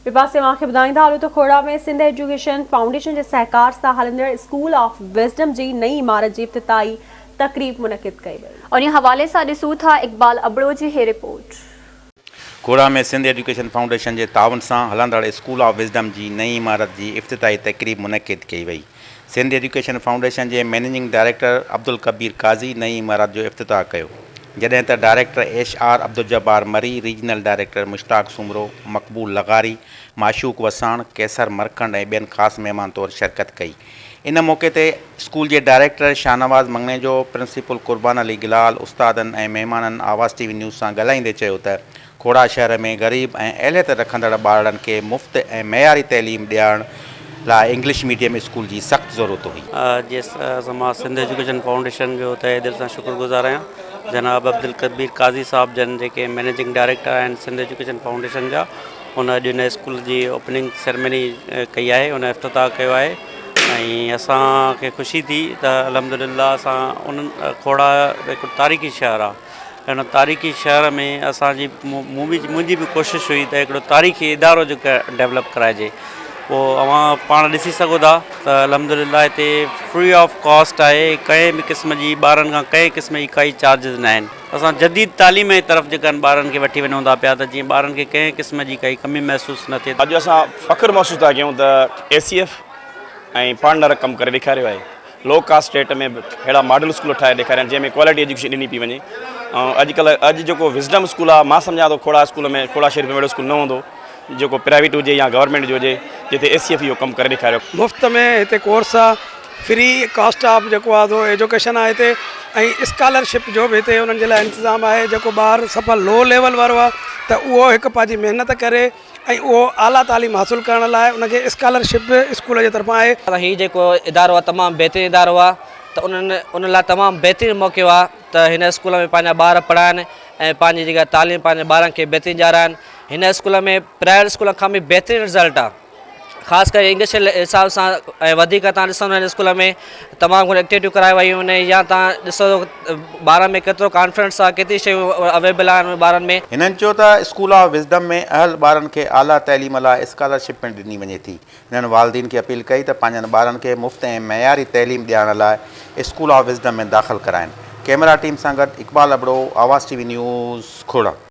ٻئي پاسي اوهان کي ٻڌائيندا هلون ته کوڙا ۾ سنڌ ايجوڪيشن فائونڊيشن جي سهڪار سان هلندڙ اسڪول آف وزڊم جي نئين عمارت جي افتتاحي تقريب منعقد ڪئي وئي. انهي حوالي سان ڏسون ٿا اقبال ابڙو جي هي رپورٽ. کوڙا ۾ سنڌ ايجوڪيشن فائونڊيشن جي تعاون سان هلندڙ اسڪول آف وزڊم جي نئين عمارت جي افتتاحي تقريب منعقد ڪئي وئي. سنڌ ايجوڪيشن فائونڊيشن جي مئنيجنگ ڊائريڪٽر عبدالڪبير قاضي نئين عمارت جو افتتاح ڪيو، جڏهن ته director H R Abdul Jabbar Marri, regional director Mushtaq Soomro, Maqbool لغاري، معشوق وساڻ، قيصر مرکنڊ ۽ ٻين خاص مهمان طور شرڪت ڪئي. ان موقعي تي اسڪول جي ڊائريڪٽر شاهنواز مڱڻيجو، پرنسپل قربان علي گلال، استادن ۽ مهمانن آواز ٽي وي نيوز سان ڳالهائيندي چيو ته کوڙا شهر ۾ غريب ۽ اهليت رکندڙ ٻارڙن کي مفت ۽ معياري تعليم ڏيارڻ لاء انگلش ميڊيم اسڪول جي سخت ضرورت هئي. جنهن مان سنڌ ايجوڪيشن فائونڊيشن جو تهه دل سان شڪر گذار آهيان. جناب عبدالڪبير قاضي صاحب جن جيڪي مئنيجنگ ڊائريڪٽر آهن سنڌ ايجوڪيشن فائونڊيشن جا ان اڄ هن اسڪول جي اوپننگ سيرمني ڪئي آهي ان افتتاح ڪيو آهي ۽ اسان کي خوشي ٿي ته الحمدلله اسان انهن کوڙا هڪ تاريخي شهر آهي هن تاريخي شهر ۾ اسان جي مون به منهنجي به ڪوشش هئي ته هڪڙو تاريخي ادارو جيڪو ڊيولپ ڪرائجي پوء اوهان پاڻ ڏسي سگهو ٿا ته الحمد لله هتي فري آف ڪاسٽ آهي ڪنهن به قسم جي ٻارن کان ڪنهن قسم جي ڪائي چارجز نه آهن اسان جديد تعليم جي طرف جيڪا آهن ٻارن کي وٺي وڃون ٿا پيا ته جيئن ٻارن کي ڪنهن قسم جي ڪائي ڪمي محسوس نه ٿئي. اڄ اسان فخر محسوس ٿا ڪيون ته اي سي ايف ۽ پارٽنر ڪم ڪري ڏيکاريو آهي. لو ڪاسٽ ريٽ ۾ به اهڙا ماڊل اسڪول ٺاهي ڏيکاريا آهن جنهن ۾ ڪوالٽي ايجوڪيشن ڏني پئي وڃي ۽ اڄڪلهه اڄ جيڪو وزڊم اسڪول آهي مان سمجهان ٿو کوڙا اسڪول ۾ کوڙا شريف ۾ اهڙو اسڪول نه هوندو جيڪو پرائيويٽ هجي يا گورنمينٽ جو هجي جتي اي سي ايف اهو ڪم ڪري ڏيکاريو. مفت ۾ هتي ڪورس آ فري ڪاسٽ آف جيڪو آ سو ايجوڪيشن آ هتي ۽ اسڪالرشپ جو به هتي انهن جي لاء انتظام آهي جيڪو ٻار صفا لو ليول وارو آ ته اهو هڪ پنهنجي محنت ڪري ۽ اهو اعليٰ تعليم حاصل ڪرڻ لاء ان کي اسڪالرشپ به اسڪول جي طرفان آهي. هي جيڪو ادارو آهي تمام بهترين ادارو آهي ته انهن ان لاء تمام بهترين موقعو آهي ته هن اسڪول ۾ پنهنجا ٻار پڙهائن ۽ پنهنجي جيڪا تعليم پنهنجي ٻارن کي بهترين ڏيارائن هن اسڪول ۾ پرائيويٽ اسڪول کان به بهترين رزلٽ آهي خاص ڪري انگلش جي حساب سان ۽ وڌيڪ تان ڏسندو هن اسڪول ۾ تمام گهڻيون ايڪٽيوٽيون ڪرايون ويون آهن يا تان ڏسو ٻارن ۾ ڪيترو ڪانفيڊنس آهي ڪيتري شيون اويليبل آهن ٻارن ۾. هنن چيو ته اسڪول آف وزڊم ۾ اهل ٻارن کي اعليٰ تعليم لاء اسڪالرشپ پڻ ڏني وڃي ٿي. هنن والدين کي اپيل ڪئي ته پنهنجن ٻارن کي مفت ۽ معياري تعليم ڏيارڻ لاء اسڪول آف وزڊم ۾ داخل ڪرائين. ڪئميرا ٽيم سان گڏ Iqbal Abro, Awaz T V news, Khora.